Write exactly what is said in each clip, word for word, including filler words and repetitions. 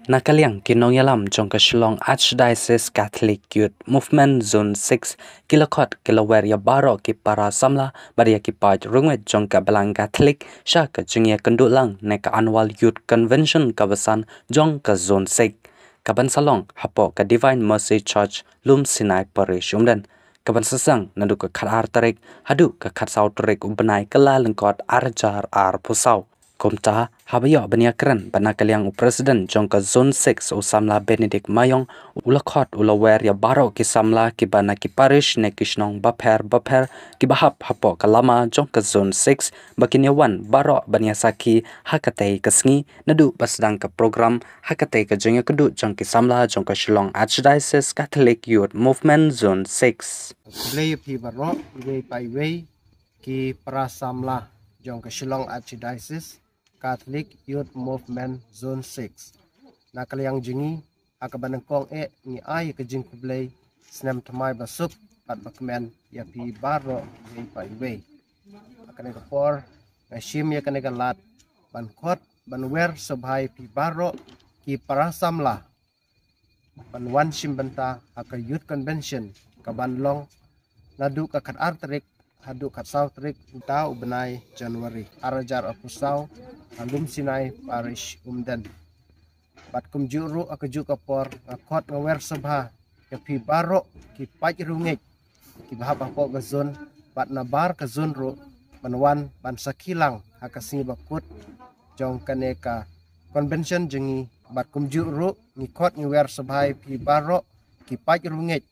Na ka liang ki nongïalam jong ka Shillong Archdiocese Catholic Youth Movement Zone six ki la khot ki la wer ïa baroh ki para samla bad ïa ki paid rungweit jong ka Balang Catholic sha ka jingïakynduh lang ne ka Annual Youth Convention kaba san jong ka Zone six, kaban sa long hapoh ka Divine Mercy Church, Lum Sinai Parish, Umden, kaban sa sdang naduh ka khatar tarik haduh ka khatsaw tarik u bnai Kyllalyngkot arhajar arphew saw. Kumta, haba ïoh ban ïakren bad na ka liang u President jong ka Zone six u samla Benedict Mayong, u la khot u la wer ïa baroh ki samla kiba na ki parish ne ki shnong bapher bapher kiba hap hapoh ka lama jong ka Zone six ba kin ïa wan baroh ban ïa sakhi ha katei ka sngi naduh ba sdang ka program ha katei ka jingïakynduh jong ki samla jong ka Shillong Archdiocese Catholic Youth Movement Zone six. Khublei ïa phi baroh, iwei pa iwei ki para samla jong ka Shillong Archdiocese Catholic Youth Movement Zone six. Na ka liang jong ngi, ha kaba nyngkong eh ngi ai ka jingkhublei snem thymmai basuk bad bakmen ïa phi baroh iwei pa iwei. Ha kane ka por nga shim ïa kane ka lad ban khot ban wer sngewbha ïa phi baroh ki para samla ban wan shim bynta ha ka Youth Convention kaban long naduh ka khatar tarik haduh khatsaw tarik uta u bnai January arhajar arphew saw ha Lum Sinai Parish, Umden. Bad kumjuh ruh ha kajuh ka por nga khot nga wer sngewbha ïa phi baroh ki paid rungweit kiba hap hapoh ka zone bad nabar ka zone ruh ban wan ban sakhi lang ha ka sngi bakut jong kane ka convention jong ngi. Bad kumjuh ruh ngi khot ngi wer sngewbha ïa phi baroh ki paid rungweit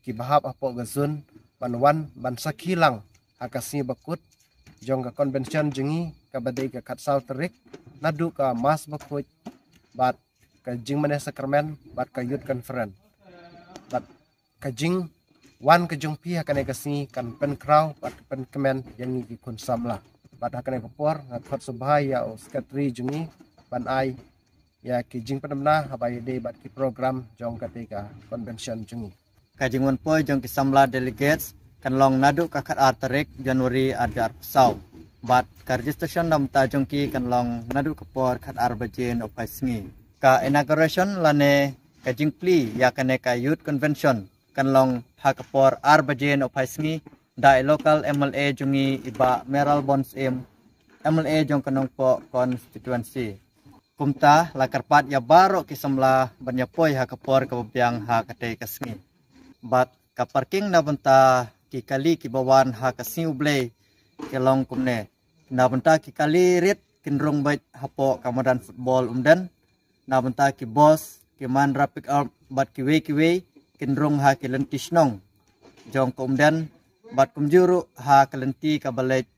kiba hap hapoh ka zone ban wan ban sakhi lang ha ka sngi bakut jong ka convention jong ngi kaba dei ka khatsaw tarik naduh ka mass bakhuid bad ka jingmane sakramen bad ka youth conference. Bad ka jingwan ka jong phi ha kane ka sngi kan pynkhraw bad pynkmen ïa ngi ki khun samla. Bad ha kane ka por nga khot sngewbha ïa u secretary jong ngi ban ai ïa ki jingpynbna haba ïadei bad ki program jong katei ka convention jong ngi. Ka jingwan poi jong ki samla delegates kan long naduh ka khatar tarik January arhajar arphew saw. Bad ka registration na bynta jong ki kan long naduh ka por khatar baje nohphai sngi. Ka inauguration lane ka jingplie ïa kane ka youth convention kan long ha ka por ar baje nohphai sngi da i local M L A jong ngi i Bah Mayralborn Syiem, M L A jong ka Nongpoh constituency. Kumta la kyrpad ïa baroh ki samla ban ïa poi ha ka por kaba biang ha katei ka sngi. Bad ka parking na bynta ki kali kiba wan ha ka sngi U Blei ka long kumne. Na bynta ki kali rit kin rung beit hapoh ka madan football Umden. Na bynta ki bus, ki Mahindra pick up bad kiwei kiwei kin rung ha ki lynti shnong jong ka Umden bad kumjuh ruh ha ka lynti kaba leit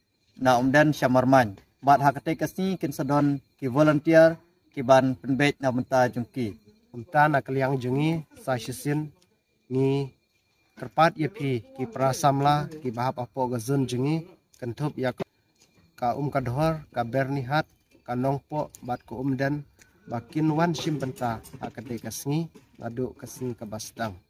na Umden sha Marmain. Bad ha katei ka sngi kin sa don ki volunteer kiban pynbeit na bynta jong ki. Kumta na ka liang jong ngi sa shisien ngi kyrpad ïa phi ki para samla kiba hap hapoh ka zone jong ngi, kynthup ïa ka Umkadhor, ka Byrnihat, ka Nongpoh bad ka Umden ba kin wan shim bynta ha katei ka sngi naduh ka sngi kaba sdang.